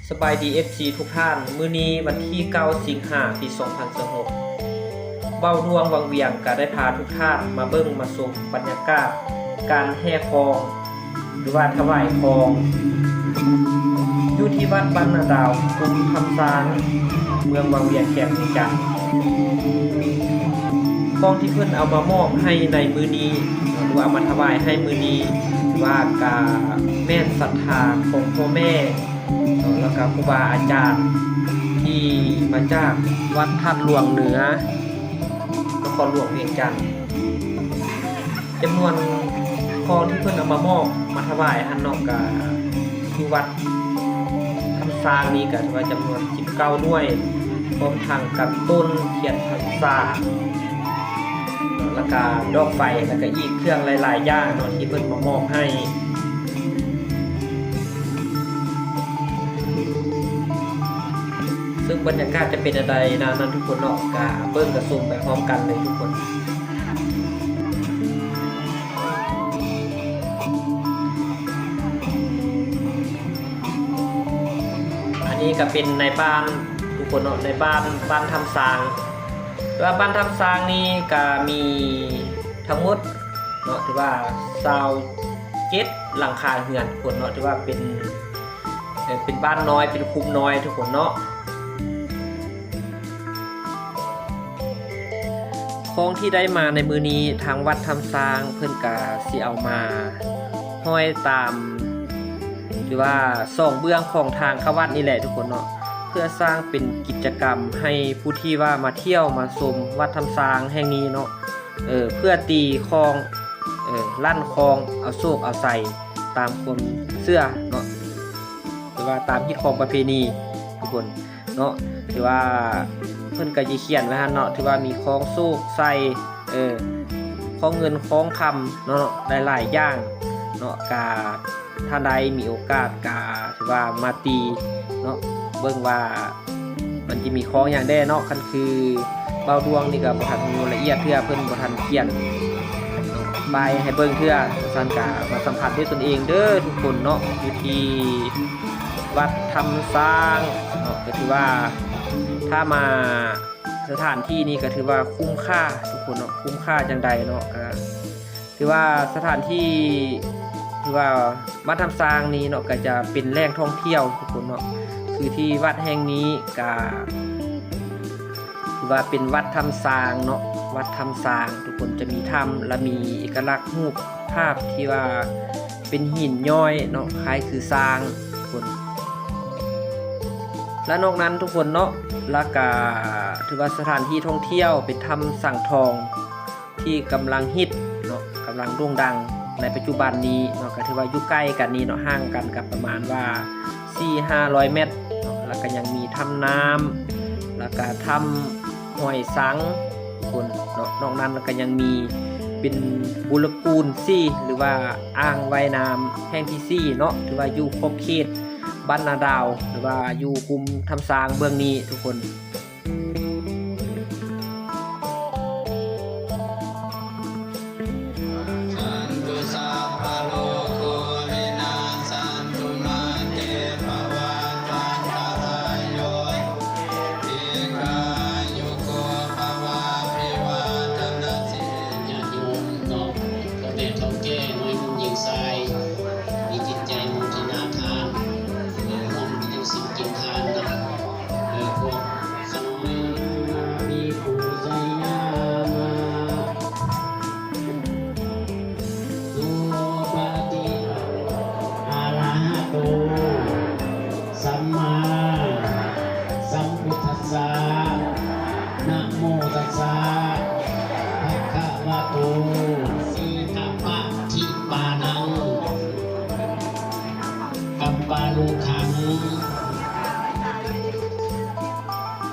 ສະບາຍດີ ເອັຟຊີ ທຸກທ່ານ, ມື້ນີ້ວັນທີເກົ້າ ສິງຫາ ປີສອງພັນຊາວຫົກ ເບົາດວງວັງວຽງກະໄດ້ພາທຸກທ່ານມາເບິ່ງມາຊົມບັນຍາກາດການແຫ່ຄອງ ຫຼືວ່າຖວາຍຄອງ ຢູ່ທີ່ວັດບ້ານນາດາວ ຄຸ້ມທຳຊາງ ເມືອງວັງວຽງ ແຂວງວຽງຈັນ. ຄອງທີ່ເພິ່ນເອົາມາມອບໃຫ້ໃນມື້ນີ້ ຫຼືວ່າເອົາມາຖວາຍໃຫ້ມື້ນີ້ ວ່າກະແມ່ນສັດທາຂອງພໍ່ແມ່ ແລ້ວກະຄູບາອາຈານທີ່ມາຈາກວັດທາດຫຼວງເໜືອ ນະຄອນຫຼວງວຽງຈັນ. ຈຳນວນຄອງທີ່ເພິ່ນເອົາມາມອບມາຖວາຍຫັ້ນເນາະ ກະຢູ່ວັດທຳຊາງນີ້ກະຖືວ່າຈຳນວນສິບເກົ້າໜ່ວຍ ພ້ອມທັງກັນຕົ້ນທຽນພັນສາ ແລ້ວກະດອກໄຟ ແລ້ວກະອີກເຄື່ອງຫຼາຍໆຢ່າງເນາະ ທີ່ເພິ່ນມາມອບໃຫ້. ເຊິ່ງບັນຍາກາດຈະເປັນແນວໃດນັ້ນທຸກຄົນເນາະ ກະເບິ່ງກະຊົມໄປພ້ອມກັນເລີຍທຸກຄົນ. ອັນນີ້ກະເປັນໃນບ້ານທຸກຄົນເນາະ ໃນບ້ານ ບ້ານທຳຊາງ. ແຕ່ວ່າບ້ານທຳຊາງນີ້ກະມີທັງໝົດເນາະ ຖືວ່າຊາວເຈັດຫຼັງຄາເຮືອນທຸກຄົນເນາະ ຖືວ່າເປັນ ເອີ ເປັນບ້ານນ້ອຍ ເປັນຄຸ້ມນ້ອຍທຸກຄົນເນາະ. ຄອງທີ່ໄດ້ມາໃນມື້ນີ້ ທາງວັດທຳຊາງເພິ່ນກະຊິເອົາມາຫ້ອຍຕາມ ຫຼືວ່າສອງເບື້ອງຂອງທາງເຂົ້າວັດນີ້ແຫຼະທຸກຄົນເນາະ ເພື່ອສ້າງເປັນກິດຈະກຳໃຫ້ຜູ້ທີ່ວ່າມາທ່ຽວມາຊົມວັດທຳຊາງແຫ່ງນີ້ເນາະ ເອີ ເພື່ອຕີຄອງ ເອີ ລັ່ນຄອງ ເອົາໂຊກເອົາໄຊຕາມຄວາມເຊື່ອເນາະ ຫຼືວ່າຕາມຮີດຄອງປະເພນີທຸກຄົນເນາະ ຖືວ່າເພິ່ນກະຊິຂຽນໄວ້ຫັ້ນເນາະ ຖືວ່າມີຄອງໂຊກໄຊ ເອີ ຄອງເງິນຄອງຄຳເນາະ ຫຼາຍໆຢ່າງເນາະ ກະ ຖ້າໃດມີໂອກາດກະຖືວ່າມາຕີເນາະ ເບິ່ງວ່າມັນຈະມີຄອງຫຍັງແດ່ເນາະ. ຄັນຄືເບົາດວງນີ້ກະບໍ່ທັນຮູ້ລະອຽດເທື່ອ ເພິ່ນບໍ່ທັນຂຽນປ້າຍໃຫ້ເບິ່ງເທື່ອ ຊັ້ນກະມາສຳຜັດດ້ວຍຕົນເອງເດີທຸກຄົນເນາະ ຢູ່ທີ່ວັດທຳຊາງເນາະ ກະຖືວ່າຖ້າມາ ສະຖານທີ່ນີ້ກະຖືວ່າຄຸ້ມຄ່າທຸກຄົນເນາະ ຄຸ້ມຄ່າຈັ່ງໃດເນາະ ກະຖືວ່າສະຖານທີ່ ຖືວ່າວັດທຳຊາງນີ້ເນາະ ກະຈະເປັນແຫຼ່ງທ່ອງທ່ຽວທຸກຄົນເນາະ ຄືທີ່ວັດແຫ່ງນີ້ກະຖືວ່າເປັນວັດທຳຊາງເນາະ ວັດທຳຊາງທຸກຄົນ ຈະມີຖ້ຳ ແລະ ມີເອກະລັກຮູບພາບທີ່ວ່າເປັນຫີນຍ້ອຍເນາະ ຄ້າຍຄືຊ້າງທຸກຄົນ. ແລະ ນອກນັ້ນທຸກຄົນເນາະ ແລ້ວກະຖືວ່າສະຖານທີ່ທ່ອງທ່ຽວເປັນຖ້ຳສັງທອງ ທີ່ກຳລັງຮິດເນາະ ກຳລັງໂດ່ງດັງໃນປັດຈຸບັນນີ້ເນາະ ກະຖືວ່າຢູ່ໃກ້ກັນນີ້ເນາະ ຫ່າງກັນກະປະມານວ່າສີ່ຫ້າຮ້ອຍແມັດເນາະ ແລ້ວກະຍັງມີຖ້ຳນ້ຳ ແລ້ວກະຖ້ຳຫ້ວຍສັງພຸ້ນເນາະ ນອກນັ້ນກະຍັງມີເປັນບູລະກູນສີ່ ຫຼືວ່າອ່າງວ່າຍນ້ຳແຫ່ງທີສີ່ເນາະ ຖືວ່າຢູ່ຂອບເຂດ ບ້ານນາດາວ ຫຼືວ່າຢູ່ກຸ່ມທຳຊາງເບື້ອງນີ້ທຸກຄົນ. ຍາດໂຍມເນາະ ພໍ່ແມ່ເຖົ້າແກ່ ນ້ອຍໜຸ່ມຍິງຊາຍ ມີຈິດໃຈໂມທະນາທານ ເອີ ຮ່ວມກິນສິນກິນທານນຳ ເອີ ພວກຂ້ານ້ອຍ ວິພູໄຊຍາມາ ສຸປະຕິ ອະລະຫະໂຕ ສຳມາສຳພຸດທັດສະ ນະໂມຕັດສະ ພະຄະວະໂຕ ສີຕະປະທິປານັງ ກັບປາລຸຄັງ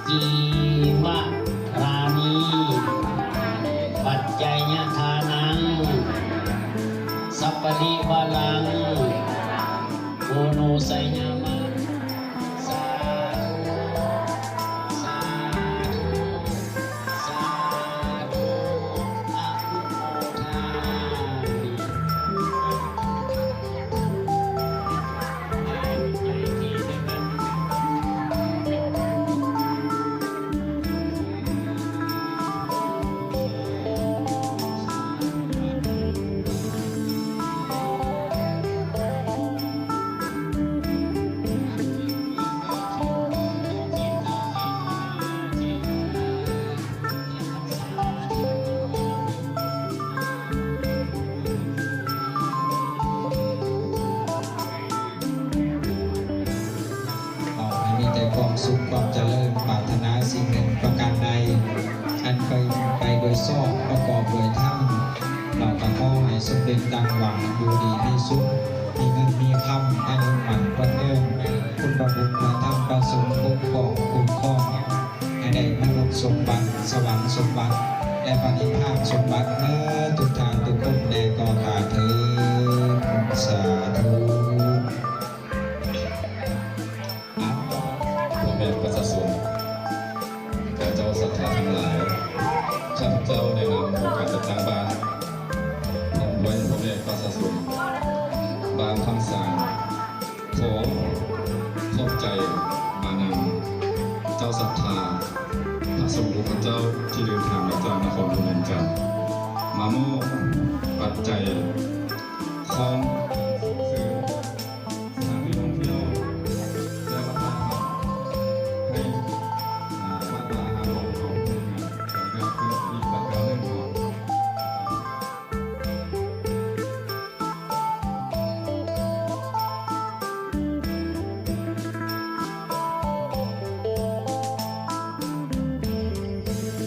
ຈີວະຣານີ ປັດໄຈຍະທານັງ ສັບປະລິວະລັງ ໂອໂນໄຊຍາມະ ສາທຸ ສາທຸ ສາທຸ ອະນຸໂມທາມິ. ໃນທີ່ເດີກັນ ສຸກຄວາມຈະເລີນ ປາດຖະໜາສິ່ງໜຶ່ງປະການໃດ ອັນເປັນໄປໂດຍຊອບ ປະກອບດ້ວຍທຳ ເນາະ ກໍຂໍໃຫ້ສົມເດັດດັ່ງຫວັງ ຢູ່ດີມີສຸກ ມີເງິນມີຄຳ ອາຍຸໝັ້ນຂວັນຍືນ ຄຸນພະບຸດພະທຳພະສົງປົກປ້ອງຄຸ້ມຄອງ ໃຫ້ໄດ້ມະນຸດສົມບັດ ສະຫວັນສົມບັດ ແລະ ພະນິບພານສົມບັດເດີ ທຸກທ່ານທຸກຄົນແດ່ກໍຂ້າເທີນ ສາທຸ. ອ້າວ ພໍ່ແມ່ປະຊາຊົນ ຂ້າພະເຈົ້າສັດທາທັງຫຼາຍ ຂ້າພະເຈົ້າໃນນາມອົງການຈັດຕັ້ງບ້ານ ພ້ອມດ້ວຍພໍ່ແມ່ປະຊາຊົນບ້ານທຳຊາງ ຂໍຂອບໃຈມານຳເຈົ້າສັດທາ ພະສົງທຸກພະເຈົ້າທີ່ເດີນທາງມາຈາກນະຄອນຫຼວງວຽງຈັນ ມາມອບປັດໄຈ ຂອງສົ່ງເສີມສະຖານທີ່ທ່ອງທ່ຽວ ແລະ ວັດທະນະທຳ ໃຫ້ ອາ ວັດວາອາຮາມຂອງເຮົາ ໃຫ້ເກີດຂຶ້ນອີກບັດຄາວໜຶ່ງເນາະ.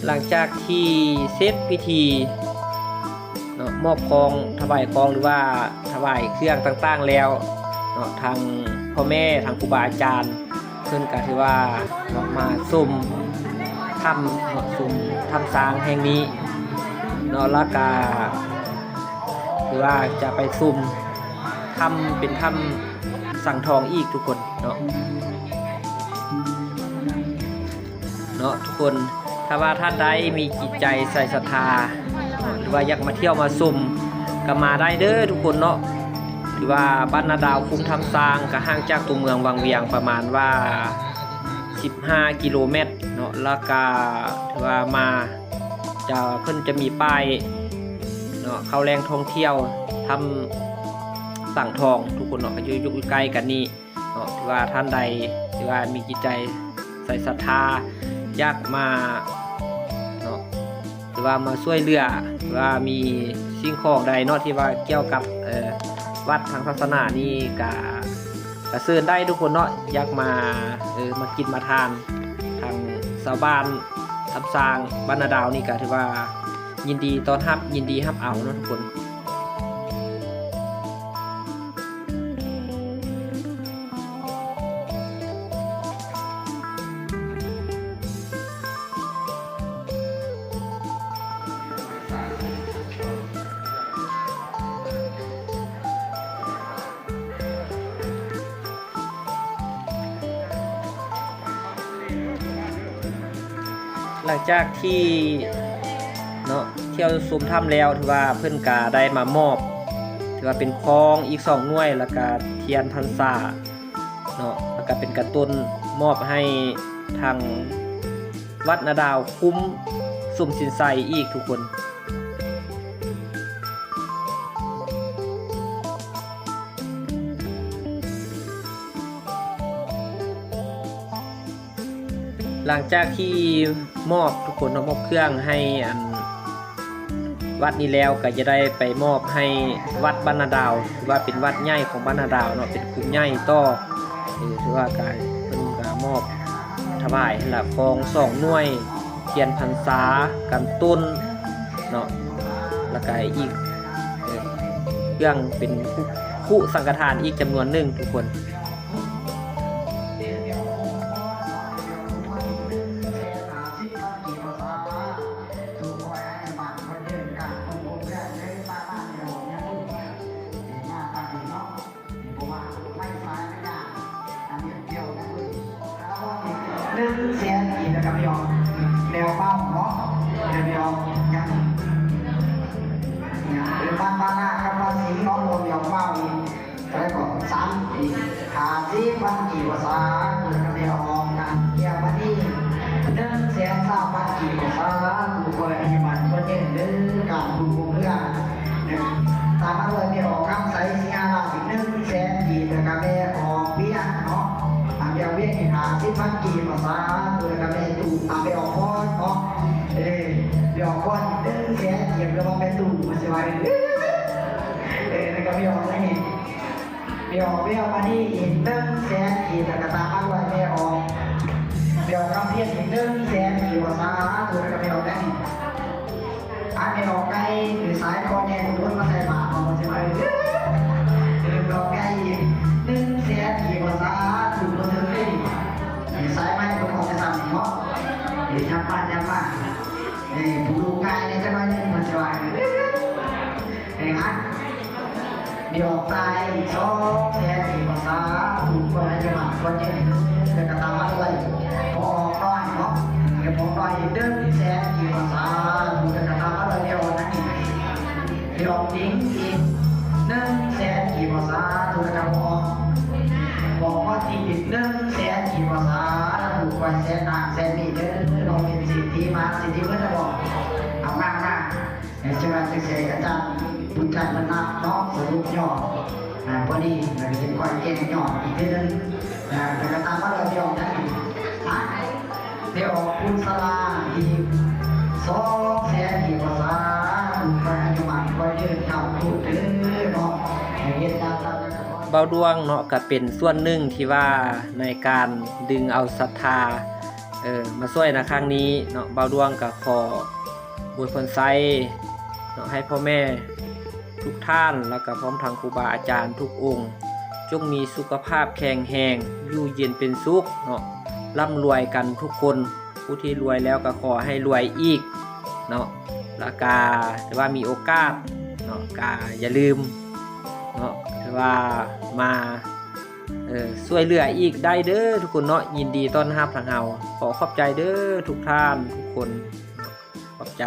ຫຼັງຈາກທີ່ເສັດພິທີເນາະ ມອບຂອງ ຖວາຍຂອງ ຫຼືວ່າຖວາຍເຄື່ອງຕ່າງໆແລ້ວເນາະ ທາງພໍ່ແມ່ ທາງຄູບາອາຈານ ເພິ່ນກະຖືວ່າເນາະ ມາຊົມຖ້ຳເນາະ ຊົມຖ້ຳຊ້າງແຫ່ງນີ້ເນາະ ແລ້ວກະຖືວ່າຈະໄປຊົມຖ້ຳ ເປັນຖ້ຳສັງທອງອີກທຸກຄົນເນາະ ເນາະທຸກຄົນ. ຖ້າວ່າທ່ານໃດມີຈິດໃຈໃສ່ສັດທາ ຫຼືວ່າຢາກມາທ່ຽວມາຊົມ ກະມາໄດ້ເດີທຸກຄົນເນາະ. ຖືວ່າບ້ານນາດາວຄຸ້ມຖ້ຳຊ້າງ ກະຫ່າງຈາກຕົວເມືອງວັງວຽງປະມານວ່າສິບຫ້າກິໂລແມັດເນາະ ແລ້ວກະຖືວ່າມາ ຈະ ເພິ່ນຈະມີປ້າຍເນາະ ເຂົ້າແຫຼ່ງທ່ອງທ່ຽວຖ້ຳສັງທອງທຸກຄົນເນາະ ກະຢູ່ ຢູ່ໃກ້ກັນນີ້ເນາະ. ຖືວ່າທ່ານໃດທີ່ວ່າມີຈິດໃຈໃສ່ສັດທາ ຢາກມາເນາະ ຫຼືວ່າມາຊ່ວຍເຫຼືອ ຫຼືວ່າມີສິ່ງຂອງໃດເນາະ ທີ່ວ່າກ່ຽວກັບ ເອີ ວັດທາງສາສະໜານີ້ ກະ ກະເຊີນໄດ້ທຸກຄົນເນາະ ຢາກມາ ເອີ ມາກິນມາທານ ທາງຊາວບ້ານ ທັບຊ້າງ ບ້ານນາດາວນີ້ກະຖືວ່າຍິນດີຕ້ອນຮັບ ຍິນດີຮັບເອົາເນາະທຸກຄົນ. ຫຼັງຈາກທີ່ເນາະ ທ່ຽວຊົມຖ້ຳແລ້ວ ຖືວ່າເພິ່ນກະໄດ້ມາມອບ ຖືວ່າເປັນຄອງອີກສອງໜ່ວຍ ແລ້ວກະທຽນພັນສາເນາະ ແລ້ວກະເປັນກະຕົ້ນມອບໃຫ້ທາງວັດນາດາວຄຸ້ມສຸມສິນໄຊອີກທຸກຄົນ. ຫຼັງຈາກທີ່ມອບທຸກຄົນເນາະ ມອບເຄື່ອງໃຫ້ອັນວັດນີ້ແລ້ວ ກະຈະໄດ້ໄປມອບໃຫ້ວັດບ້ານນາດາວ ຖືວ່າເປັນວັດໃຫຍ່ຂອງບ້ານນາດາວເນາະ ເປັນຄຸ້ມໃຫຍ່ຕໍ່ ເອີ ຖືວ່າກະ ເພິ່ນກະມອບຖວາຍຫັ້ນລະ ຄອງສອງໜ່ວຍ ທຽນພັນສາ ກຳຕົ້ນເນາະ ແລ້ວກະອີກ ເອີ ເຄື່ອງເປັນຄຸ ຄຸສັງຄະທານອີກຈຳນວນໜຶ່ງທຸກຄົນ. ໜຶ່ງແສນກີບ ແລ້ວກະໄປອອກແນວເປົ້າເນາະ ແນວເປົ້າຍັງ ຫຼືບ້ານ ບ້ານນາຄຳພາສີເນາະ ລວມແນວເປົ້າອີກ ເທົ່າໃດກໍ ສາມ ອີກ ຫ້າສິບພັນກີບ ສາທຸ ກະໄປອອກນາງແກ້ວມະນີ ໜຶ່ງແສນຊາວພັນກີບ ສາທຸ ຂໍໃຫ້ໝັ້ນຄວນຍືນເດີ ການບຸນຮຸ່ງເຮືອງ ຕາມມາດ້ວຍແມ່ອອກຄຳໃສ ສີຫາລາດ ອີກໜຶ່ງແສນກີບ ແລ້ວກະແມ່ອອກວຽງເນາະ ອາ ແມ່ອອກວຽງອີກຫ້າສິບພັນກີບ ສາທຸ ແລ້ວກະແມ່ຕູ້ ອາ ແມ່ອອກພອນເນາະ ເອີ ແມ່ອອກພອນອີກໜຶ່ງແສນກີບ ຫຼືວ່າແມ່ຕູ້ ມັນຊິວ່າ ເອີ ແລ້ວກະແມ່ອອກຫຍັງອີກ ແມ່ອອກແວວມະນີອີກໜຶ່ງແສນກີບ ແລ້ວກະຕາມມາດ້ວຍແມ່ອອກ ອອກໄດ້ສອງແສນກີບ ສາທຸ ຂໍໃຫ້ເຈົ້າໝາກຄົນນີ້ເດີ ກະຕາມມາດ້ວຍ ພໍອອກນ້ອຍເນາະ ໃຫ້ພໍອອກນ້ອຍອີກໜຶ່ງແສນກີບ ສາທຸ ກະຕາມມາດ້ວຍ ພີ່ອອກນັ້ນອີກ ພີ່ອອກຕິງອີກໜຶ່ງແສນກີບ ສາທຸ ກະຕາມມາ ບອກວ່າຕິງອີກໜຶ່ງແສນກີບ ສາທຸ ຂໍໃຫ້ແສນນັ້ນແສນນີ້ເດີ ເຮົາເປັນເສດຖີມະເສດຖີເບິດແລ້ວບໍ່ ເອົາມາ ມາ ແຕ່ຈະວ່າຈັ່ງໃດ ອາຈານບຸນຈັນເພິ່ນນັບເນາະ ສະຫຼຸບຍອດ ອ່າ ພໍດີ ແລ້ວກໍຈະຄ່ອຍແຈ້ງຍອດອີກເທື່ອໜຶ່ງ ອ່າ ແລ້ວກໍຕາມມາເລື່ອງຍອດນັ້ນ ອ່າ ໄດ້ອອກບຸນສາລາອີກສອງແສນກີບ ສາທຸ ຂໍໃຫ້ອາຍຸໝັ້ນຂວັນຍືນ ເຈົ້າທຸກເດີເນາະ ໃຫ້ເຮັດຕາມ ບ່າວດວງເນາະ ກໍເປັນສ່ວນໜຶ່ງທີ່ວ່າໃນການດຶງເອົາສັດທາ ເອີ ມາຊ່ວຍໃນຄັ້ງນີ້ເນາະ ບ່າວດວງກໍຂໍອວຍພອນໄຊເນາະ ໃຫ້ພໍ່ແມ່ທຸກທ່ານ ແລ້ວກໍພ້ອມທັງຄູບາອາຈານທຸກອົງ ຈົ່ງມີສຸຂະພາບແຂງແຮງ ຢູ່ເຢັນເປັນສຸກເນາະ ລ່ຳລວຍກັນທຸກຄົນ ຜູ້ທີ່ລວຍແລ້ວກໍຂໍໃຫ້ລວຍອີກເນາະ ແລ້ວກໍຖືວ່າມີໂອກາດເນາະ ກໍຢ່າລືມເນາະ ຖືວ່າມາ ເອີ ຊ່ວຍເຫຼືອອີກໄດ້ເດີທຸກຄົນເນາະ ຍິນດີຕ້ອນຮັບທາງເຮົາ ຂໍຂອບໃຈເດີທຸກທ່ານທຸກຄົນ ຂອບໃຈ.